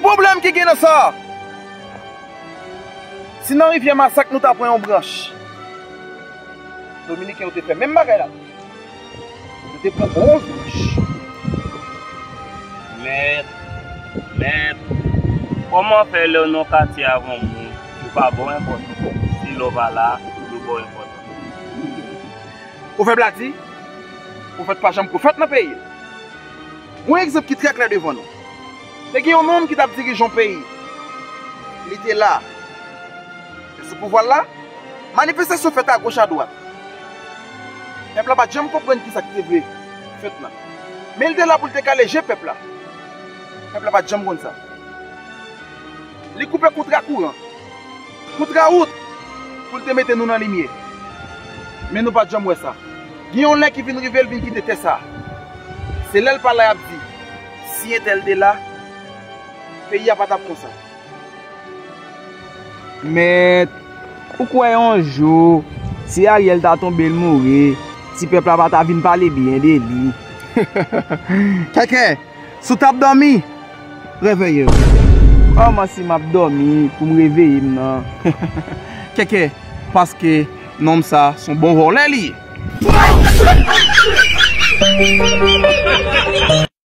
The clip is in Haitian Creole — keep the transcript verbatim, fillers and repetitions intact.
Pwoblèm ki gen nan sa? Si nan rivyè Masak nou ta pran yon branch, Dominiken yo te fè menm bagay la. Yo te pran bon branch. Mèt, mèt, kòman fè lè w nan katye avè yon moun, ou pa ba w enpòtans? Si lè w pa la, yo ba w enpòtans. Pwovèb la di, pwofèt pa janm pwofèt nan peyi l. Yon egzanp ki trè klè devan nou. Te gen yon nonm ki t ap dirije yon peyi. Li te la. Sou pouvwa l la, manifestasyon fèt agoch adwat. Pèp la pa t janm konprann kisa ki te vle fèt la. Men li te la pou l te kale je pèp la. Pèp la pa t janm konn sa. Li koupe kontra kouran, kontra wout, pou l te mete nou nan limyè. Men nou pa t janm wè sa. Gen yon lè ki vin rive, l vin kite tè sa. Se lè l pale, y ap di, si entèl te la, peyi a pa t ap konsa. Mèt, ou kwè yon jou, si Ariel ta tonbe, l mouri, ti pèp la pa ta vin pale byen de li? Kèkè, si w t ap dòmi, reveye w. Kòman si m ap dòmi pou m reveye m nan? Kèkè, paske nonm sa s on bon vòlè li ye.